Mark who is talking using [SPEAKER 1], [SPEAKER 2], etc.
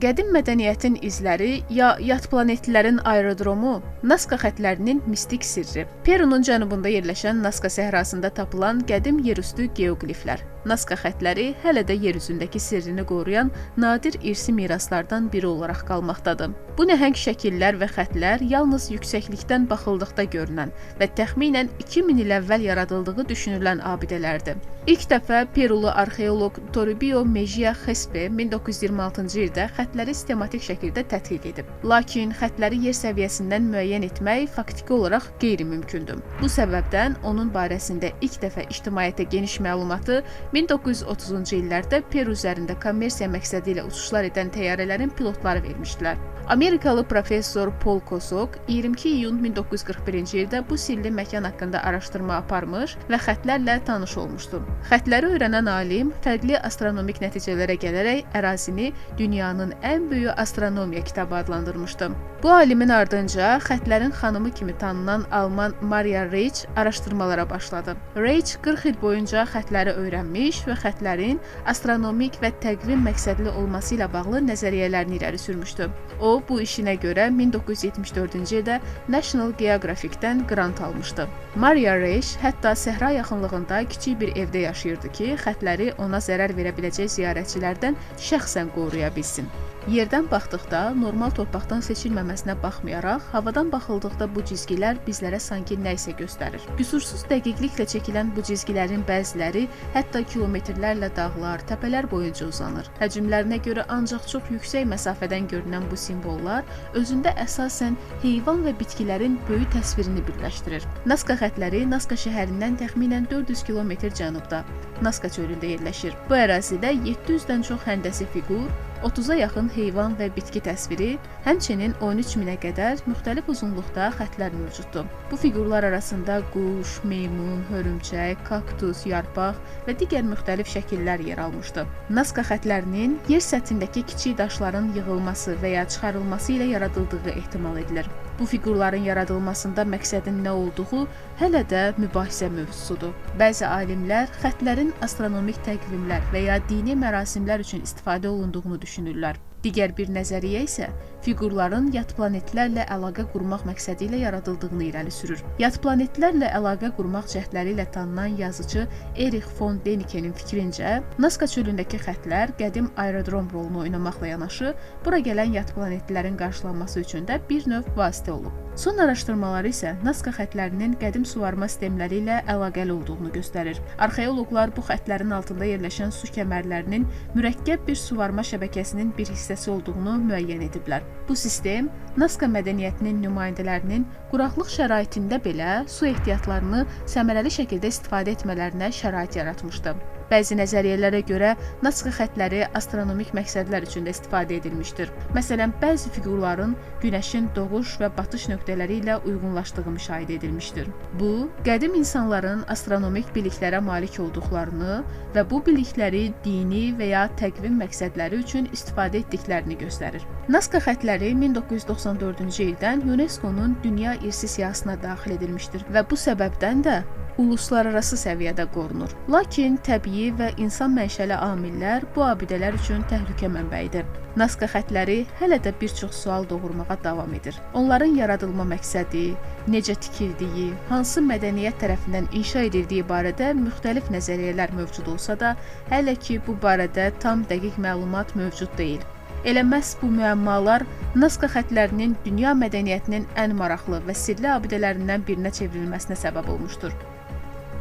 [SPEAKER 1] Qədim mədəniyyətin izləri ya yat planetlilərin aerodromu, Nazka xətlərinin mistik sirri. Perunun cənubunda yerləşən Nazka səhrasında tapılan qədim yerüstü geoqliflər. Nazka xətləri hələ də yer üzündəki sirrini qoruyan nadir irsi miraslardan biri olaraq qalmaqdadır. Bu nəhəng şəkillər və xətlər yalnız yüksəklikdən baxıldıqda görünən və təxminən 2000 il əvvəl yaradıldığı düşünülən abidələrdir. İlk dəfə Perulu arxeoloq Toribio Mejia Xespe 1926-cı ildə xətləri sistematik şəkildə tədqiq edib. Lakin xətləri yer səviyyəsindən müəyyən etmək faktiki olaraq qeyri-mümkündür. Bu səbəbdən onun barəsində ilk dəfə ictimaiyyətə geniş məlumatı 1930-cu illərdə Peru üzərində kommersiya məqsədi ilə uçuşlar edən təyyarələrin pilotları vermişdilər. Amerikalı professor Paul Kosok 22 iyun 1941-ci ildə bu sirli məkan haqqında araşdırma aparmış və xətlərlə tanış olmuşdu. Xətləri öyrənən alim fərqli astronomik nəticələrə gələrək ərazini dünyanın ən böyük astronomiya kitabı adlandırmışdı. Bu alimin ardınca xətlərin xanımı kimi tanınan alman Maria Reich araşdırmalara başladı. Reich 40 il boyunca xətləri öyrənmiş və xətlərin astronomik və təqvim məqsədli olması ilə bağlı nəzəriyyələrini irəli sürmüşdü. O, bu işinə görə 1974-cü ildə National Geographicdən qrant almışdı. Maria Reich hətta səhra yaxınlığında kiçik bir evdə yaşayırdı ki, xətləri ona zərər verə biləcək ziyarətçilərdən şəxsən qoruya bilsin. Yerdən baxdıqda normal torpaqdan seçilməməsinə baxmayaraq, havadan baxıldıqda bu cizgilər bizlərə sanki nə isə göstərir. Qüsursuz dəqiqliklə çəkilən bu cizgilərin bəziləri hətta kilometrlərlə dağlar, təpələr boyunca uzanır. Həcmlərinə görə ancaq çox yüksək məsafədən görünən bu simvollar özündə əsasən heyvan və bitkilərin böyük təsvirini birləşdirir. Nazka xətləri Nazka şəhərindən təxminən 400 kilometr cənubda, Nazka çölündə yerləşir. Bu ərazidə 700-dən çox həndəsi fiqur, 30-a yaxın heyvan və bitki təsviri, həmçinin 13 minə qədər müxtəlif uzunluqda xətlər mövcuddur. Bu fiqurlar arasında quş, meymun, hörümçək, kaktus, yarpaq və digər müxtəlif şəkillər yer almışdı. Nazka xətlərinin yer səthindəki kiçik daşların yığılması və ya çıxarılması ilə yaradıldığı ehtimal edilir. Bu fiqurların yaradılmasında məqsədin nə olduğu hələ də mübahisə mövzusudur. Bəzi alimlər xətlərin astronomik təqvimlər və ya dini mərasimlər üçün istifadə olunduğunu düşünürlər. Digər bir nəzəriyyə isə fiqurların yat planetlərlə əlaqə qurmaq məqsədi ilə yaradıldığını irəli sürür. Yat planetlərlə əlaqə qurmaq cəhdləri ilə tanınan yazıcı Erich von Dänikenin fikrincə, Nazka çölündəki xətlər qədim aerodrom rolunu oynamaqla yanaşı, bura gələn yat planetlərin qarşılanması üçün də bir növ vasitə olub. Son araşdırmalar isə Nazka xətlərinin qədim suvarma sistemləri ilə əlaqəli olduğunu göstərir. Arxeoloqlar bu xətlərin altında yerləşən su kəmərlərinin mürəkkəb bir suvarma şəbəkəsinin bir hissəsi olduğunu müəyyən ediblər. Bu sistem Nazka mədəniyyətinin nümayəndələrinin quraqlıq şəraitində belə su ehtiyatlarını səmərəli şəkildə istifadə etmələrinə şərait yaratmışdı. Bəzi nəzəriyyələrə görə Nazka xətləri astronomik məqsədlər üçün də istifadə edilmişdir. Məsələn, bəzi fiqurların günəşin doğuş və batış nöqtələri ilə uyğunlaşdığı müşahidə edilmişdir. Bu, qədim insanların astronomik biliklərə malik olduqlarını və bu bilikləri dini və ya təqvim məqsədləri üçün istifadə etdiklərini göstərir. Nazka xətləri 1994-cü ildən UNESCO-nun Dünya İrsi siyahısına daxil edilmişdir və bu səbəbdən də uluslararası səviyyədə qorunur. Lakin təbii və insan mənşəli amillər bu abidələr üçün təhlükə mənbəyidir. Nazka xətləri hələ də bir çox sual doğurmağa davam edir. Onların yaradılma məqsədi, necə tikildiyi, hansı mədəniyyət tərəfindən inşa edildiyi barədə müxtəlif nəzəriyyələr mövcud olsa da, hələ ki bu barədə tam dəqiq məlumat mövcud deyil. Elə məhz bu müəmmalar Nazka xətlərinin dünya mədəniyyətinin ən maraqlı və sirli abidələrindən birinə çevrilməsinə səbəb olmuşdur.